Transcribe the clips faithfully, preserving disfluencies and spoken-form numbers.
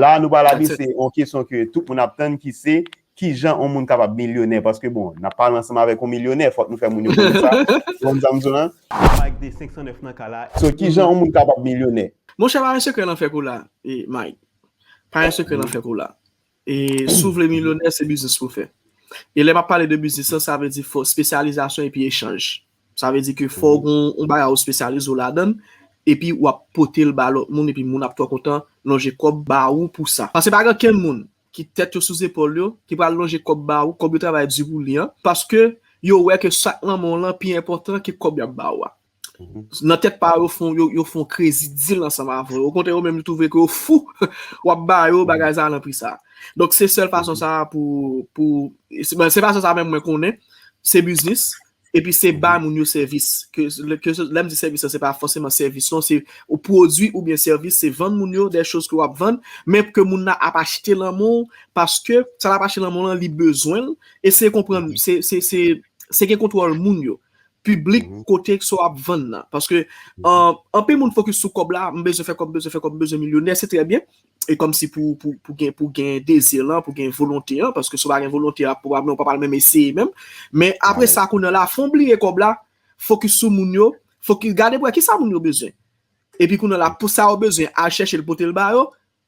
La, nou pral adrese yon kesyon ke tout moun ap tann ki se, kijan yon moun kapab milyonè? Paske, bon, n ap pale ansanm avèk yon milyonè, fòk nou fè moun yo konnen sa. Ou konprann sa m di w lan? Mike de senk san nèf nan ka la. So, kijan yon moun kapab milyonè? Monchè, pa gen sekrè nan fè kou la, e, Mike. Pa gen sekrè nan fè kou la. E si w vle milyonè, se biznis pou w fè. E lè m ap pale de biznis lan, sa vle di fò espesyalizasyon epi echanj. Sa vle di ke fò w gen yon bagay ou espesyalize w ladan l, epi w ap pote l ba lòt moun, epi moun ap twò kontan lonje kòb ba ou pou sa. Paske pa gen okenn moun ki tèt yo sou zepòl yo, ki pral lonje kòb ba ou, kòb yo travay di pou li an, paske yo wè ke sa k nan men w lan pi enpòtan ke kòb y ap ba ou a. Nan tèt pa yo, fon, yo, yo fon crazy deal ansanm avè w. Okontrè, yo menm yo twouve ke yo fou w ap ba yo bagay sa nan pri sa. Donk, se sèl fason sa pou, pou, se, se fason sa menm mwen konnen, se biznis, epi se bay moun yo sèvis. Ke, ke, lè m di sèvis, se pa fòseman sèvis, non, se ou pwodui oubyen sèvis, se vann moun yo de choz ke w ap vann, men ke moun nan ap achte lan men w, paske sa l ap achte lan men w lan, li bezwen l, e se konprann, se, se, se, se gen kontwòl moun yo. Piblik kote sa w ap vann nan. Paske anpil moun fokis sou kòb la, m bezwen fè kòb, m bezwen fè kòb, m bezwen milyonè, se trè byen. E kòmsi pou, pou, pou gen, pou gen dezi lan, pou gen volonte an, paske si w pa gen volonte a, pwobableman w pa pral menm eseye menm. Men apre sa, kounye a la, fò w bliye kòb la, fokis sou moun yo, fokis gade pou wè kisa moun yo bezwen. Epi kounye a la, pou sa yo bezwen, al chèche l pote l ba yo,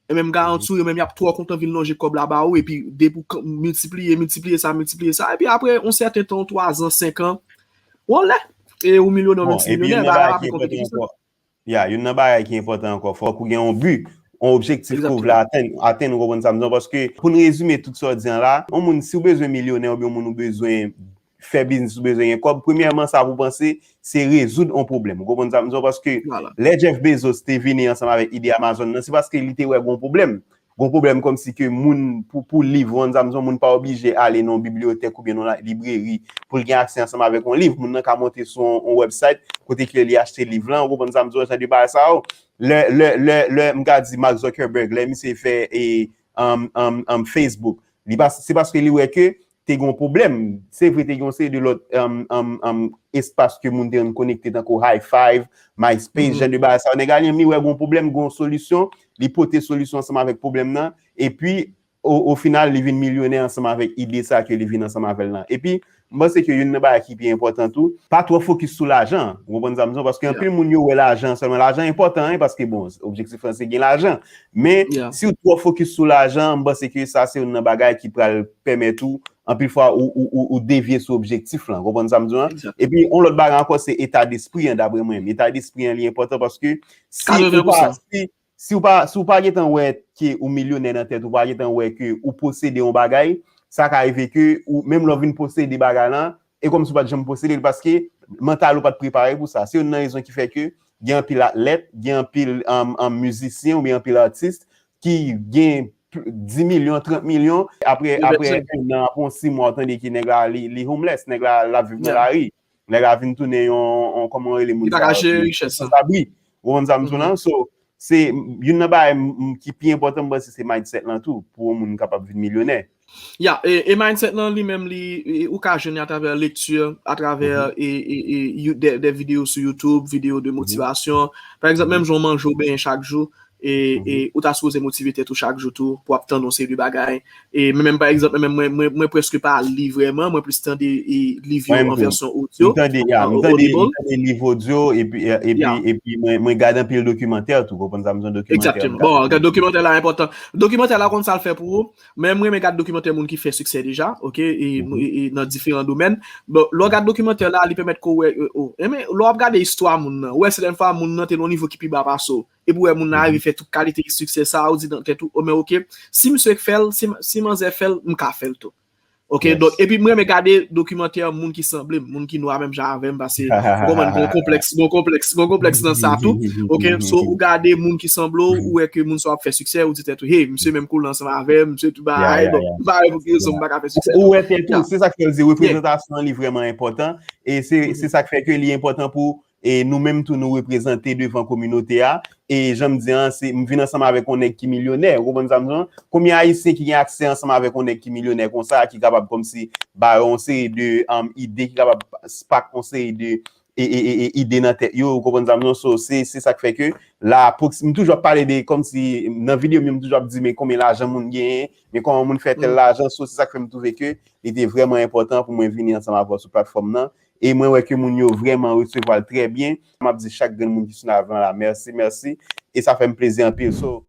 e menm garanti w, yo menm y ap twò kontan vin lonje kòb la ba ou, epi depi w miltipliye, miltipliye sa, miltipliye sa, epi apre yon sèten tan, twa zan, senk an, w anlè, e ou milyonè, w mèt milyonè, bagay la pi konplike ki sa. Ya, youn nan bagay ki enpòtan ankò, fòk ou gen yon bi, yon objektif ke w vle atenn, atenn, ou konprann sa m di w, paske pou n rezime tout sa w di an la, yon moun, si w bezwen milyonè oubyen yon moun ou bezwen fè biznis ou bezwen gen kòb, premyèman, sa pou w panse, se rezoud yon pwoblèm. Ou konprann sa m di w? Paske lè Jeff Bezos te vini ansanm avèk ide Amazon nan, se paske li te wè gen yon pwoblèm. Gen yon pwoblèm kòmsi ke moun, pou, pou liv, ou konprann sa m di w, moun pa oblije ale nan yon bibliyotèk oubyen nan yon libreri pou l gen aksè ansanm avèk yon liv. Moun nan ka monte sou yon, yon website kote ke li achte liv lan, ou konprann sa m di w, jan de bagay sa yo. Lè, lè, lè, lè, m ka di Mark Zuckerberg, lè misye fè, e, um, um, um, Facebook, li pa, se paske li wè ke te gen yon pwoblèm. Se vre, te gen yon seri de lòt, um, um, um, espas ke moun te konn konekte, tankou High Five, MySpace, jan de bagay sa yo. Nèg la li menm, li wè gen yon pwoblèm, gen yon solisyon, li pote solisyon ansanm avèk pwoblèm nan, epi o, o final, li vin milyonè ansanm avèk ide sa ke li vin ansanm avè l lan. Epi, m panse ke youn nan bagay ki pi enpòtan tou, pa twò fokis sou lajan. Ou konprann sa m di w? Paske anpil moun yo wè lajan sèlman. Lajan enpòtan, wi, paske, bon, objektif lan se gen lajan. Men, si w twò fokis sou lajan, m panse ke sa se youn nan bagay ki pral pèmèt ou, anpil fwa, ou, ou, ou, ou devye sou objektif lan. Ou konprann sa m di w? Epi, yon lòt bagay ankò, se eta despri an, dapre mwen. Eta despri an, li enpòtan paske si ou pa, si, si w pa, si w pa gentan wè ke ou milyonè nan tèt ou, pa gentan wè ke ou posede yon bagay, sa ka rive ke ou, menm lè w vin posede bagay lan, e kòmsi w pa t janm posede l, paske mantal ou pa t prepare pou sa. Se youn nan rezon ki fè ke gen anpil atlèt, gen anpil, um, um, mizisyen oubyen anpil atis ki gen pl-, dis milyon, trant milyon, apre, apre yon an, apre yon sis mwa, ou tande ke nèg la, li, li homeless, nèg la, l ap viv nan lari. Nèg la vin tounen yon, yon, kòman yo rele moun sa yo? Li pa ka jere richès lan. Sanzabri. Ou konprann sa m di w lan? So, se youn nan bagay m, m, ki pi enpòtan, m panse se mindset lan tou, pou yon moun kapab vin milyonè. Ya, e, e mindset lan li menm, li, e, ou ka jwenn atravè lekti, atravè, e, e, e, you-, de, de videyo sou YouTube, videyo de motivasyon. Pa egzanp, menm jan w manje, w benyen chak jou, e, e ou ta sipoze motive tèt ou chak jou tou pou w ap tann yon seri de bagay. E mwen menm, pa egzanp, mwen menm, mwen, mwen, mwen prèske pa li vrèman, mwen plis tande, e, liv yo an vèsyon odyo, m tande, ya, m tande, m tande liv odyo, epi, epi, epi mwen, mwen gade anpil dokimantè tou, konprann sa m di w, dokimantè. Egzakteman. Bon, gade dokimantè la enpòtan. Dokimantè la konn sa l fè pou ou, men mwen renmen gade dokimantè moun ki fè siksè deja, oke, e, e, e nan diferan domèn. Bon, lè w gade dokimantè la, li pèmèt ke w wè, e, o, enben, lè w ap gade istwa moun nan, ou wè sèten fwa moun nan te nan yon nivo ki pi ba pase w. Epi w wè moun nan rive fè tout kalite siksè sa, ou di nan tèt ou, o, men oke, si misye fè l, si, si manzè fè l, m ka fè l tou. Oke, donk, epi mwen renmen gade dokimantè moun ki sanble m, moun ki nwa menm jan avè m, paske, ou konprann, gon konplèks, gon konplèks, gon konplèks nan sa tou. Oke, so, ou gade moun ki sanble w, ou wè ke moun sa w ap fè siksè, ou di tèt ou, hey, misye menm koule ansanm avè m, misye tou bagay, donk, m pa wè pou ki rezon m pa ka fè siksè tou. Ou wè tèt ou, se sa k fè l di reprezantasyon an li vrèman enpòtan, e se, se sa k fè ke li enpòtan pou e nou menm tou nou reprezante devan kominote a. E jan m di an, se, m vin ansanm avèk yon nèg ki milyonè, ou konprann sa m di an? Konbyen Ayisyen ki gen aksè ansanm avèk yon nèg ki milyonè konsa, ki kapab kòmsi ba yo yon seri de, um, ide, ki kapab spark yon seri de, e, e, e, e ide nan tèt yo, ou konprann sa m di w? So, se, se sa k fè ke la, pwoksi-, m toujou ap pale de, kòmsi, nan videyo m yo, m toujou ap di, men konbyen lajan moun genyen, men kòman moun fè tèl lajan, so, se sa k fè m twouve ke li te vrèman enpòtan pou mwen vini ansanm avè w sou platfòm nan, e mwen wè ke moun yo vrèman resevwa l trè byen. M ap di chak grenn moun ki sou live lan la, mèsi, mèsi, e sa fè m plezi anpil. So,